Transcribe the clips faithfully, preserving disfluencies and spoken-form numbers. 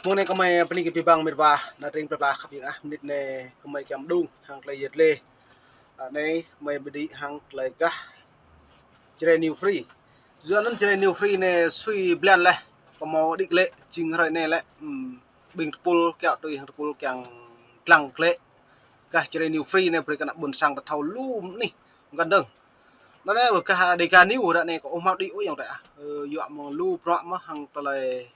Mông anai gơmơi bơni kơ abih bang met wa, ană tring plơi pla khăp ƀing ah, mơnit anai gơmơi kiăng mơđung hăng tơlơi yet lĕ. Anai gơmơi ƀu đĭ hăng tơlơi gah Jrai New Free. Yua anŭn Jrai New Free anai sui blan laih, pơmâo đĭ glaĭ, jing hrơi anai lĕ, ừm, ƀing tơpul kiaŏ tui hăng tơpul kiăng lăng glaĭ gah Jrai New Free anai brơi kơ ană ƀôn sang ta thâo lu mơnih găn dơ̆ng. Anŭn anai gah Dega New ră anai kơ ôh hmâo đĭ ôh ayŏng adơi ah. Ơ, yua mơ̆ng lu bruă mơ̆ hăng tơlơi,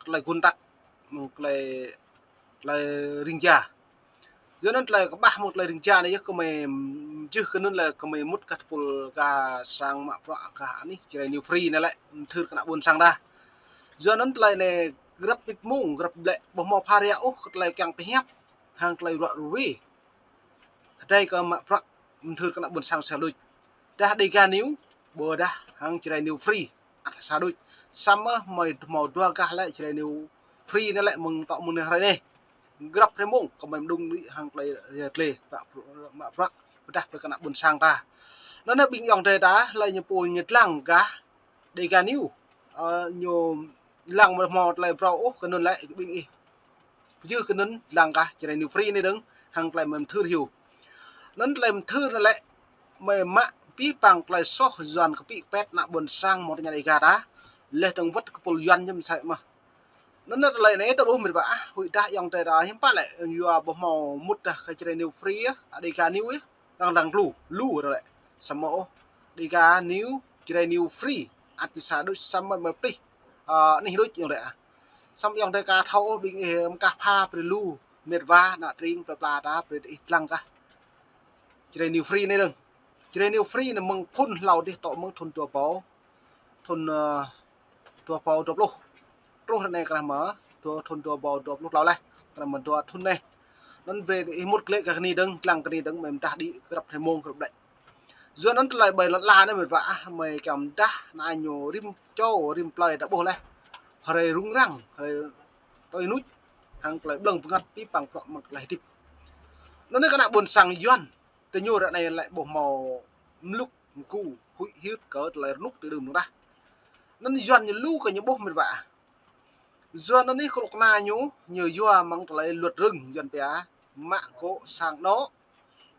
tơlơi gun tăk, mơ̆ng tơlơi, tơlơi ring ja. Yua anŭn tơlơi kơƀah mơ̆ng tơlơi ring ja anai yơh gơmơi jưh kơ anŭn lĕ gơmơi mŭt gah tơpul gah sang mă bruă gah anih Jrai New Free anai lĕ, mơthưr kơ ană ƀôn sang ta. Yua anŭn tơlơi anai grăp mĭt mông, grăp ƀlĕ, ƀu hmâo pha ria ôh kơ tơlơi kiăng pơhiăp hăng tơlơi ruă ruê. Hơdai kơ mă bruă mơthưr kơ ană ƀôn sang sa đôč. Dah Dega New, ƀôdah hăng Jrai New Free, ăt sa đôč. Samơ̆ mơi hmâo dua gah lĕ Jrai New Free anai lĕ mơ̆ng tŏ mơ̆ng anai hrơi anai. Grăp hrơi mông, gơmơi mơđung đĭ hăng tơlơi yet lĕ, mă bruă, mă bruă, pơdah brơi kơ ană ƀôn sang ta. Anŭn anai ƀing ayŏng adơi ta, hlơi ñu pô ñu lăng gah Dega New, ơ, ñu lăng mơ̆ hmâo tơlơi phrâo ôh kơ anŭn lĕ ƀing ih pơjưh kơ anŭn lăng gah Jrai New Free anai dơ̆ng, hăng tơlơi mơthưr hyu. Anŭn tơlơi mơthưr anai lĕ, mơi mă abih bang tơlơi soh Yuan kơpĭ kơpet ană ƀôn sang mơ̆ng tơña Dega ta, laih dơ̆ng wơ̆t kơ tơpul Yuan ñu mơsĕ mơ̆n. Anŭn anai tơlơi anai ta ƀuh met wa ah, huĭ dah ayŏng adơi ta hiư̆m pă lĕ, yua ƀu hmâo mŭt dah kơ Jrai New Free ah, Dega New ah. Arăng lăng lu, lu ră lĕ. Samơ̆ ôh, Dega New, Jrai New Free, ăt sa đôč samơ̆ mơi plih, ơ, anih đôč ayŏng adơi ah. Samơ̆ ayŏng adơi ka thâo ôh ƀing ih mơkah pha brơi lu, met wa, ană tring plơi pla ta brơi ih lăng gah Jrai New Free anai dơ̆ng. Jrai New Free anai mơ̆ng phŭn hlâo dih tŏ mơ̆ng thŭn dua rơbâo, thŭn, ơ, dua rơbâo dua pluh. Truh ră anai kơnah mơ̆, dua thŭn dua rơbâo dua pluh klâo laih. Kơnah mơ̆ dua thŭn anai. Anŭn brơi ih mŭt glaĭ gah kơni dơ̆ng, lăng kơni dơ̆ng, mơi mơdah đĭ grăp hrơi mông grăp ƀlĕ. Yua anŭn tơlơi ƀơi lŏn ala anai met wa ah, mơi kiăng mơdah, anai ñu rĭm čô, rĭm plơi ta ƀuh laih. Hrơi rŭng răng, hrơi tui nuč, hăng tơlơi blơ̆ng bơngăt abih bang bruă mơ̆ng tơlơi hơdip. Anŭn anai kơ ană ƀôn sang Yuan, tơ ñu ră anai lĕ ƀu hmâo mlŭk mgu huĭ hyưt kơ tơlơi rơnŭk tơ đưm anŭn dah. Anŭn Yuan ñu lu kơ ñu ƀuh met wa ah. Yua anŭn anih kơnuk kơna ñu, ñu yua mơ̆ng tơlơi luật rừng Yuan pia, mă gŏ sang anŏ,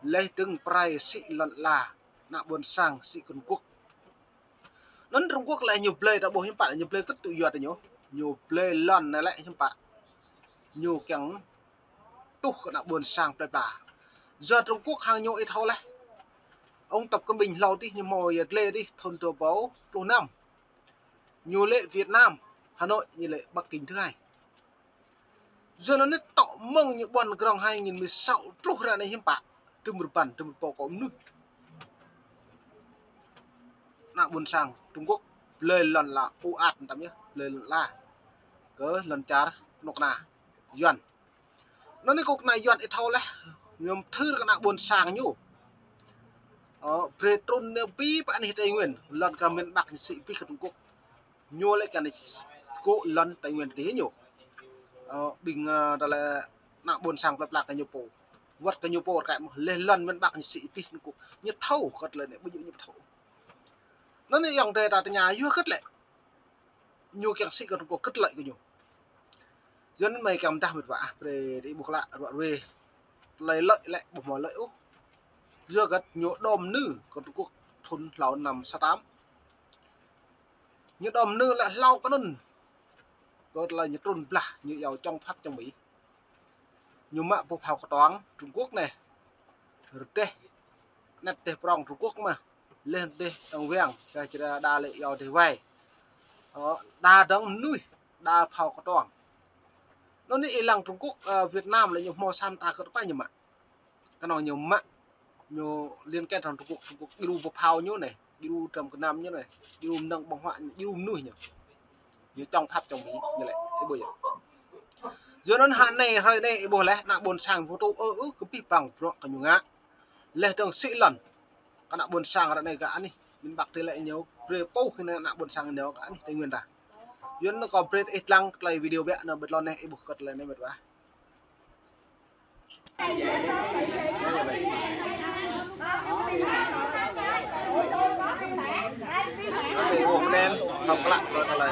laih dơ̆ng pơrai sĭ lŏn ala, ană ƀôn sang sĭ Trung Quốc. Anŭn Trung Quốc lĕ ñu blơi ta ƀuh hiư̆m pă, ñu blơi kơ̆t tŭ yua tơ ñu, ñu blơi lŏn anai lĕ hiư̆m pă. Ñu kiăng tuh kơ ană ƀôn sang plơi pla. Yua Trung Quốc hăng ñu ih thâo laih. Ông Tập Cận Bình hlâo dih ñu hmâo yet lĕ dih thŭn dua rơbâo pluh năm. Ñu lĕ Việt Nam, Hà Nội, ñu lĕ Bắc Kinh thứ hai. Yua anŭn anai tŏ mơ̆ng ñu ƀuăn grong hai nghìn mười sáu truh ră anai hiư̆m pă. Tơm rơbăn, tơm rơbâo kơ mơnuih. Ană ƀôn sang Trung Quốc, blơi lŏn ala ơ-at tăm yơh, blơi lŏn ala. Kơ lŏn čar kơnuk kơna Yuan. Anŭn anai kơnuk kơna Yuan ih thâo laih, ñu mơthưr kơ ană ƀôn sang ñu. Ơ, brơi trŭn anai abih bang anih Tây Nguyên, lŏn kơ miền Bắc ñu sĭ abih kơ Trung Quốc. Ñu lĕ kơ anai gŏ lŏn Tây Nguyên dih ñu. Ơ, ƀing, ơ, tơlơi ană ƀôn sang plơi pla kơ ñu pô. Wơ̆t kơ ñu pô rơkơi mơ̆, laih lŏn miền Bắc ñu sĭ abih Trung Quốc. Ñu thâo kơ tơlơi anai, ƀu djơ̆ ñu ƀu thâo. Anŭn anai ayŏng adơi ta tơña yua hơget lĕ ñu kiăng sĭ kơ Trung Quốc, hơget lợi kơ ñu. Yua anŭn mơi kiăng mơdah met wa ah, brơi ih ƀuh klă ruă ruê. Tơlơi lợi lĕ ƀu hmâo lợi ôh. Yua hơget ñu đom nư kơ Trung Quốc thŭn hlâo năm sáu tám. Ñu đom nư lĕ hlâo kơ anŭn. Kơ tơlơi ñu trŭn blah, ñu iâu chống Pháp chống Mỹ. Ñu mă pô phao kơtuang Trung Quốc anai. Rơdêh, anet dêh prŏng Trung Quốc mơ̆. Laih dêh tơng wang, kơ čơđa đa lĕ iâu dêh wai. Ơ, đa dơ̆ng mơnuih, đa phao kơtuang. Anŭn anai ih lăng Trung Quốc, ơ, Việt Nam lĕ ñu hmâo sa mơta kơt kơpai ñu mă. Kơnơ̆ng ñu mă, ñu liên kết hăng Trung Quốc, Trung Quốc djru pơ phao ñu anai, djru tơm gơnam ñu anai, djru mơnơ̆ng ƀơ̆ng huă ñu, djru mơnuih ñu. Ñu chống Pháp chống Mỹ ñu lĕ, ih ƀuh yơh. Yua anŭn hă anai hrơi anai ih ƀuh laih, ană ƀôn sang pơtô ơ ư kơ abih bang bruă kơ ñu ngă. Laih dơ̆ng sĭ lŏn kơ ană ƀôn sang ră anai gah anih miền Bắc dih lĕ ñu brơi pô hĭ ană ƀôn sang ñu gah anih Tây Nguyên ta. Yua anŭn kâo brơi ih lăng tơlơi video biă anŭn ƀơi tơlơi anai ih ƀuh kơ tơlơi anai met wa. Ih ƀuh mơ̆n, thâo klă kơ tơlơi.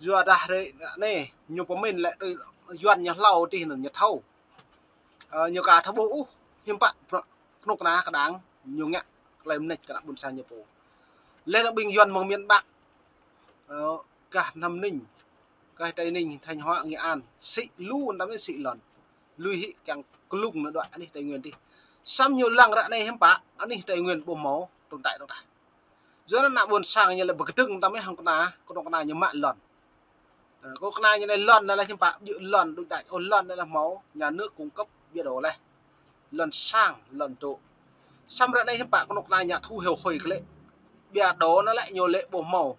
Yua dah ră anai ñu pơmĭn lĕ tui Yuan ñu hlâo tih anŭn ñu thâo. Ơ, ñu ka thâo ƀuh ôh, hiư̆m pă bruă kơnuk kơna kơđang ñu ngă tơlơi mơneč kơ ană ƀôn sang ñu pô. Lĕ ană ƀing Yuan mơ̆ng miền Bắc, ơ, gah Nam Ninh, gah Tây Ninh, Thanh Hóa, Nghệ An, sĭ lu anăm sĭ lŏn. Lui hĭ kiăng klŭng nao đuaĭ anih Tây Nguyên tih. Samơ̆ ñu lăng ră anai hiư̆m pă, anih Tây Nguyên ƀu hmâo tồn tại tŏng tah. Yua anŭn ană ƀôn sang ñu lĕ pơkơdơ̆ng tơmĕh hăng kơna, kơnuk kơna ñu mă lŏn. Ơ, kơnuk kơna ñu anai lŏn anai lĕ hiư̆m pă, ƀu djơ̆ lŏn đôč đač ôh, lŏn anai lĕ hmâo nhà nước cung cấp ƀiă đô leh. Lŏn sang, lŏn dŏ. Samơ̆ ră anai hiư̆m pă kơnuk kơna ñu thu hồi hơi kơ lĕ. Ƀiă đô anai lĕ ñu lĕ ƀu hmâo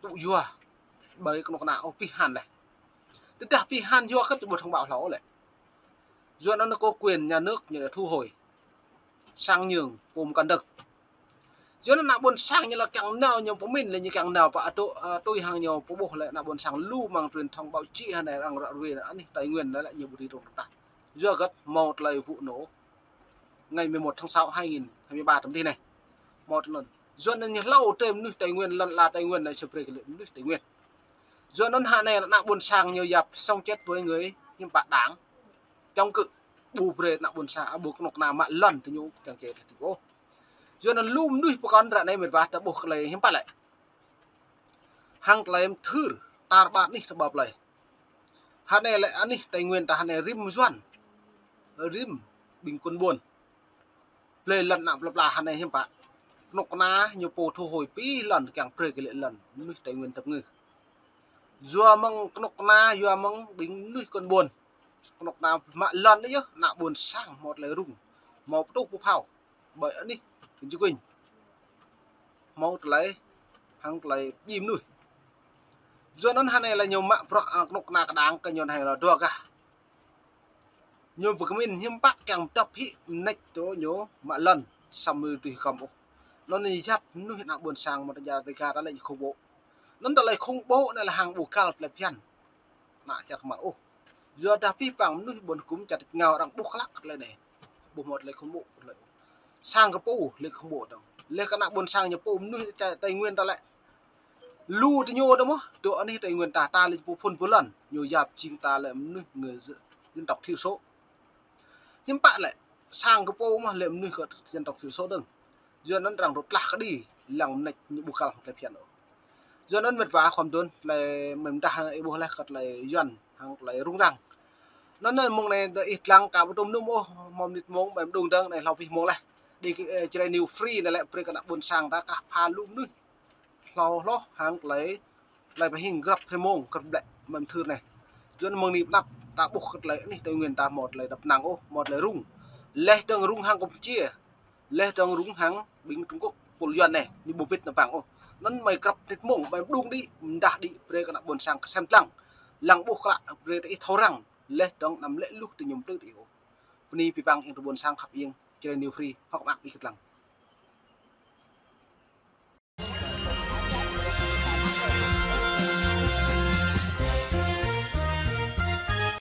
tŭ yua ƀơi kơnuk kơna ôh, pih han leh. Tơdah pih han yua kơ ƀu thông báo hlâo lĕ. Yua anŭn có quyền nhà nước ñu lĕ thu hồi sang nhượng pôm kăn dơ̆ng. Yua anŭn ană ƀôn sang ñu lĕ kiăng nao ñu pơmĭn lĕ ñu kiăng nao pơ atŏ, ơ, tui hăng ñu pơƀuh lĕ ană ƀôn sang lu mơ̆ng truyền thông báo chí hơnai arăng ră ruai anih Tây Nguyên anai lĕ ñu ƀu dưi tŏng tah. Yua hơget hmâo tơlơi vụ nổ ngày mười một tháng sáu hai nghìn hai mươi ba tơm tih anai. Hmâo tơlơi anŭn. Yua anŭn ñu hlâo tơm mơnuih Tây Nguyên, lŏn ala Tây Nguyên anai sơbrơi kơ lĕ mơnuih Tây Nguyên. Yua anŭn hơnai ană ƀôn sang ñu yap sống chết với người hiư̆m pă đảng chống cự. Ƀu brơi ană ƀôn sang, ƀu kơnuk kơna mă lŏn tơ ñu kiăng čê tơlơi tih ôh. Yua anŭn lu mơnuih pơkŏn ră anai mĕt wa ta ƀuh tơlơi hiư̆m pă lĕ. Hăng tơlơi mơthưr tar ƀar anih ta ƀă plơi. Hơnai lĕ anih Tây Nguyên ta hơnai rĭm Yuan, rĭm ƀing kŭn ƀôn. Plơi lŏn ană plơi pla hơnai hiư̆m pă. Kơnuk kơna ñu pô thu hồi pih lŏn kiăng brơi kơ lĕ lŏn mơnuih Tây Nguyên tơpơngư. Yua mơ̆ng kơnuk kơna, yua mơ̆ng ƀing mơnuih kŭn ƀôn. Kơnuk kơna mă lŏn anai yơh, ană ƀôn sang hmâo tơlơi rŭng, hmâo pơtuh pơphao ƀơi anih kơnjŭ kơnh. Hmâo tơlơi hăng tơlơi pơdjai mơnuih. Yua anŭn hơnai lĕ ñu mă bruă, ơ, kơnuk kơna kơđang kơ ñu anai lĕ dua gah. Ñu pơkơmĭn hiư̆m pă kiăng tŏp hĭ mơneč tơ ñu mă lŏn samơ̆ tui hơkăm ôh. Anŭn ñu yap mơnuih ană ƀôn sang mơ̆ ta ja tơga ta lĕ ñu khủng bố. Anŭn tơlơi khủng bố anai lĕ hăng ƀu găl tơlơi phiăn ană čar kơmăr ôh. Yua dah pih păng mơnuih ƀôn hơkŭm čar tač rơngiao arăng ƀuh klă tơlơi anai. Ƀu hmâo tơlơi khủng bố tơlơi. Sang kơ pô lĕ khủng bố dơ̆ng. Lĕ kơ ană ƀôn sang ñu pô mơnuih čar Tây Nguyên ta lĕ lu tơ ñu dơ̆ng mơ̆, tơ anih Tây Nguyên ta, ta lĕ pô phŭn pô lŏn, ñu yap jing ta lĕ mơnuih người dân, dân tộc thiểu số. Hiư̆m pă lĕ, sang kơ pô mơ̆ lĕ mơnuih kơ dân tộc thiểu số dơ̆ng. Yua anŭn arăng rŭt lah kơđi, lăng mơneč ñu ƀu găl hăng tơlơi phiăn ôh. Yua anŭn mĕt wa khŏm dŏn, tơlơi mơ̆n dah ih ƀuh leh kơ tơlơi Yuan, hăng tơlơi rŭng răng. Anŭn anŭn mơ̆ng anai ih lăng ka ƀu tŭm nŭm ôh, hmâo mơnit mông, ƀai mơđung dơ̆ng, anai hlâo pih mông leh. Đi, ơ, Jrai New Free anai lĕ brơi kơ ană ƀôn sang ta kah pha lu mơnuih. Hlâo hloh hăng tơlơi, tơlơi pơhing grăp hrơi mông, grăp blĕ mơ̆n mơthưr anai. Yua anŭn mơ̆ng anai pơđăp, ta ƀuh kơ tơlơi anih Tây Nguyên ta hmâo tơlơi dăp năng ôh, hmâo tơlơi rŭng. Leh dơ̆ng rŭng hăng Campuchia. Laih dơ̆ng rŭng hăng ƀing Trung Quốc pul Yuan anai, ñu ƀu ƀĭt nao pơ ôh. Anŭn mơi krăp nit mông, mơi mđung đĭ, mdah đĭ brơi kơ ană ƀôn sang kơsem lăng. Lăng ƀuh klă brơi tơ ih thâo răng, laih dơ̆ng anăm lĕ luh tơ ñu plư tơ ih ôh. Bơni abih bang ƀing tơ ƀôn sang khăp ing, Jrai New Free, hơ̆k mơak ƀing gih lăng.